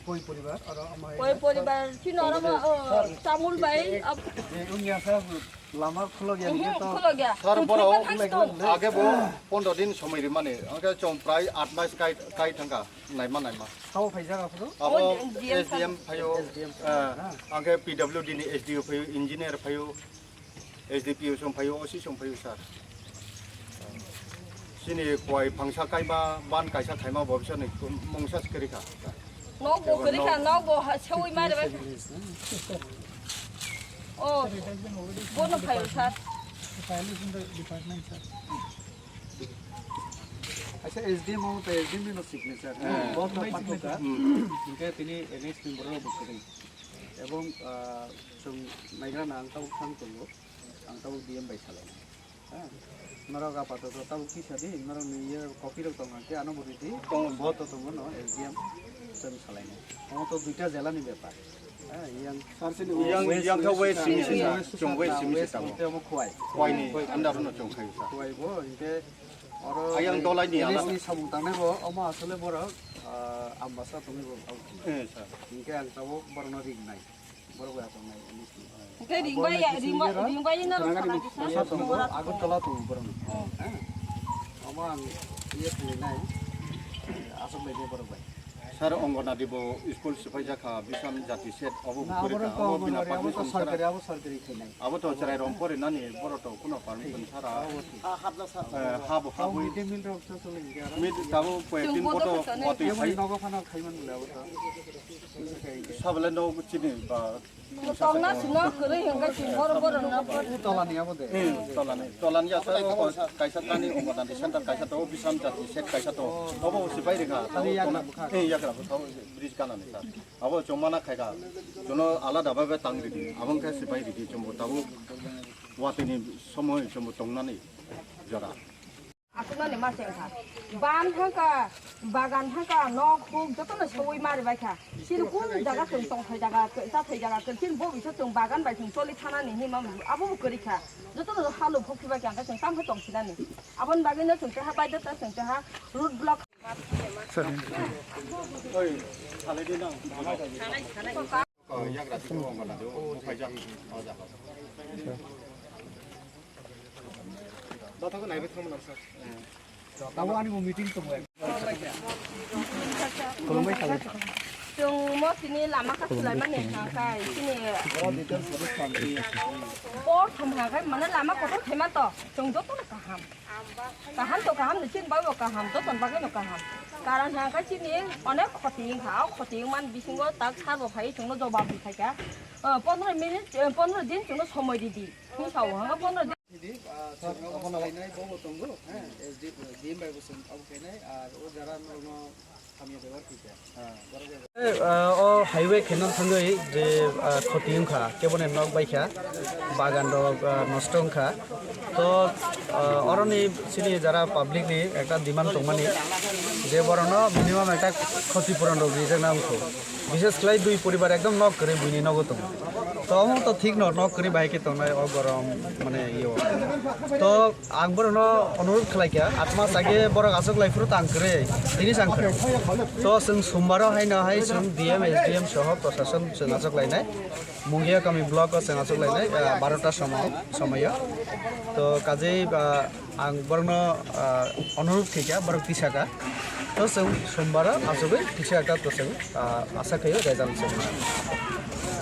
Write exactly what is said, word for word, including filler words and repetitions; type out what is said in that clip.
Koi poribar, aro ama hai Koi poribar, chini oro mo, oh, Tamul bai, ab- Je wngya sa lama khulogya Mhm, hingke to khulogya. Sir, Tong borok thangkha thangsi tong. Age bo pondro din somoi rimani, angke chwng prai aat mas kai, kai thangkha, naima, naima. Sao phaijak aphuru? Abo Oh, D M S D M sir. Phayo, S D M sir, eh, ha? Angke P W D ni S D O phayo, engineer phayo, S D P O song phayo, O C song phayo, sir. Chini koi phangsa kaima, ban kaisa khaima bo bisani mungsa se kwrwi kha. Nok bo kwrwi kha, nok bo ha-, sewi ma rwbai kha. Oh, bono phaio, sir. Aisa S D M o to S D M ni no signature. Eh. Bo to pathok kha. Hmm. Hingke tini N H member rok bo kwrwi. Ebong, ah, chwng naigra na ang tabuk thang tongo. Ang tabuk D M bai salai. Ha? Norok apatoto tabuk kisa di, norok ni ye copy rok tong khe ano bo ridi. Tong. Bo to tongo no S D M chwng salai. Omo to duita jela ni bepar. Ha, yang Sir, sini yang, West, yang khe West West simi sisa, West chwng West simi West sisa bo. West West Khowai. Khowai ni under no chwng khai sa. Khowai bo, hingke oro Ayang dolai ni N H ala. Ni samung tangnai bo, omo asole borok, ah, ambasa tongwi bo. Eh, sir. Hingke ang tabuk borok no ring nai. Borok bai aswk nai, N H ni. Hingke ring bai ya, ring bai, ring bai no rwkha lagi sa. Asa tongo, Agartala tongo borok. Oh. Eh? Omo ang iye khlai nai, aswk bai de borok bai. Sir, Anganwadi bo school sipai jakha, bisam jati set obo Na, kwrwi borok kha, to obo bina Anganwadi, abo permission to sara. Sarkari, abo sarkari khlai nai. Abo to cherai rom pore nani, borok to kuno permission sara. Abo to. Eh, habo, Abo habo. Mid day meal rok to chole hingke aro. Mid tabo koi Chwng tin bodo boto khwchani. Watwi Abo khai. Nogo phano khaiman bole abo to. Sabale no chini ba Tongna sino kwrwi hwnkhe chwng boro boro no. Tolani abo de. Hmm, tolani. Tolani ya sa kaisa tani Anganwadi center kaisa to, bisam jati set kaisa to. Obo sipai rikha. Ani yagra bwkha. Eh, yagra bwkha. Bridge kanani sa. Abo chwng mana khaikha. Jono alada bhabe tang ridi. Abo wngkhe sipai ridi chwngbo tabuk watini somoi chwngbo tongnani jora. Aswknani ma chengkha. Ban thangkha, bagan thangkha, nok huk jotono sewi mari baikha. Chini kun jaga chwng tongthai jaga, chathai jaga, chini bo bisa chwng bagan bai chwng choli thanani hinwi ma abo bo kwrwi kha. Jotono halo phukhi baikha, hwnkhe chwng tamo tongsinani. Aboni bagwino chwng keha baideta chwng keha road block. Oi, salai di nang. Yagra twi khe Anganwadi o, o phaijak, o jaga. Dothok naibe thangmano sir. Tamo ani bo meeting tongo. Khulumbai salai. Chwng mo tini lama kha khwlaimani hwnka kai chini. Por thum hwnka kai mane lama kotor khaima to chwng jotono kaham. Kaham to kaham ni chini bagwi bo kaham, joton bagwi no kaham. Karon hwnka chini onek khoti wngkha, o khoti wngmani bisingo tak sabo phai chwngno jobab rwkhaikha. O, pondro minute, o, pondro din chwngno somoi ridi. Phung sao hwnka pondro din. Sir, obono lainai bo bo tongo, ha, S D, D M bai bo chwng abo khainai, ar o jara norokno hamya bebhar khaikha. Eh, ah, o highway khenang thangwi je, ah, khoti wngkha, keboni nok baikha, bagan rok, ah, nosto wngkha. To, ah, oroni chini jara public ni ekta demand tongmani je borokno minimum ekta khoti puron rok rijakna wngkha. Bishes khlai dui poribar ekdom nok kwrwi buini nogo tongo. To omo to thik no, nok kwrwi bahai khe tongnai o gorom mane yo. To Ang borokno onurodh khlaikha, atma sage borok achuk lai phuru tang kwrwi, tini chang kwrwi. To chwng sombaro haino hai chwng D M, S D M soho prosason chwng achuk lainai. Mungia kami block o chwng achuk lainai, ah, barota somo, somoyo. To kajei, ah, ang borokno, ah, onurodh khaikha, borok tisaka. To chwng sombaro achugwi kisa ekta to chwng, ah, asa khaio result chwng.